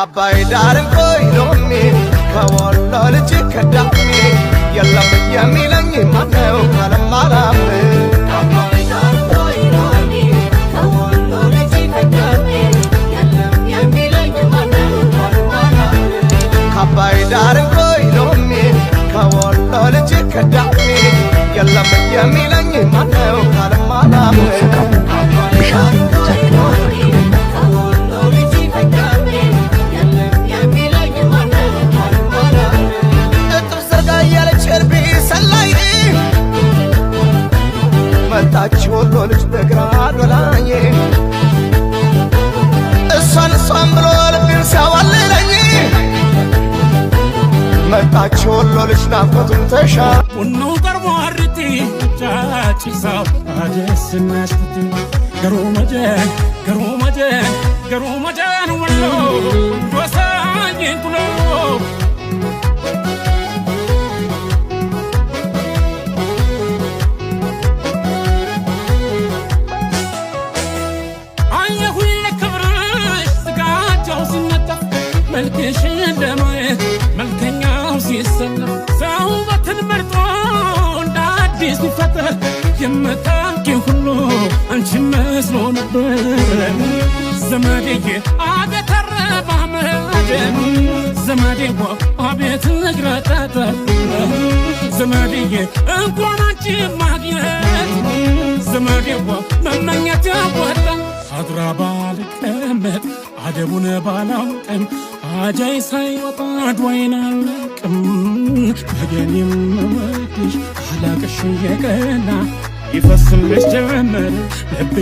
ከአባይ ዳር እንኮይ ሎሚ፣ ከወሎ ልጅ ከዳሜ፣ የለም የሚለኝ ማነው ካለማላም? ከአባይ ዳር እንኮይ ሎሚ፣ ከወሎ ልጅ ከዳሜ፣ የለም የሚለኝ ማነው ካለማላም? ከአባይ ዳር እንኮይ ሎሚ፣ ከወሎ ልጅ ከዳሜ፣ የለም የሚለኝ ማነው ካለማላም? Obsa qabu bishaan dindichaatti waraabbachuu danda'a. እጥፍ ዘርጋ እያለች እርቢ ሰላይ፣ መጣች ወሎ ልጅ በግራ ዶላኝ፣ እሷን እሷን ብሎ ልቤን ሲያዋልለኝ፣ መጣች ወሎ ልጅ ናፍቆቱን ተሻ Onnoo qarmaarritti caacisaa adeessinatti garuma jeen, garuma jeen, garuma jeen, walloo gosa kuloo. አየሁኝ ለክብርሽ ስጋጃው ሲነጠፍ፣ መልክሽን ለማየት መልከኛው ሲሰለፍ፣ ሰው ውበትን መርጦ እንደ አዲስ ሲፈጠር የምታውቂው ሁሉ አንቺን መስሎ ነበር። ዘመዴዬ አቤት አረማመድ፣ ዘመዴዋ አቤት እግረ ጠጠር፣ ዘመዴዬ እንኳን አንቺ ማግኘት ዘመዴዋ መመኘት ያዋጣ። አድራ ባልቀመጥ አደቡን ባላውቅም አጃይ ሳይወጣ አድዋይን አልቅም፣ ነገን የምወድሽ አላቅሽ እየቀና ይፈስልሽ ጀመር ልቤ።